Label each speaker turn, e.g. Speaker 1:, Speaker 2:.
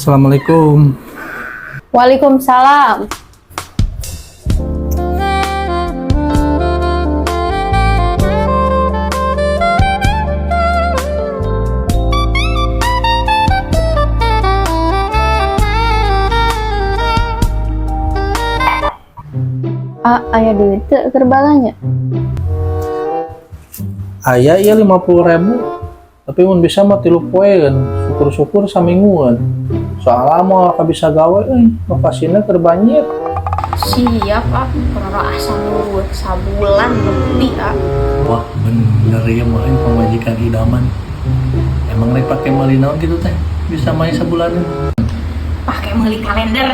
Speaker 1: Assalamualaikum.
Speaker 2: Waalaikumsalam. Ah, aya duit teu keur balanja?
Speaker 1: Aya ieu 50.000. Tapi mun bisa mah 3 poeun, syukur-syukur samingguan. Soalnya moal bisa gawe euy, lokasina keur banjir.
Speaker 3: Siap, ah, pernah asa minggu, sabulan lebih, ah.
Speaker 1: Wah, bener ya mah pamajikan idaman. Emang rek pake meuli naon gitu teh? Bisa main sebulanan.
Speaker 3: Pakai meuli kalender.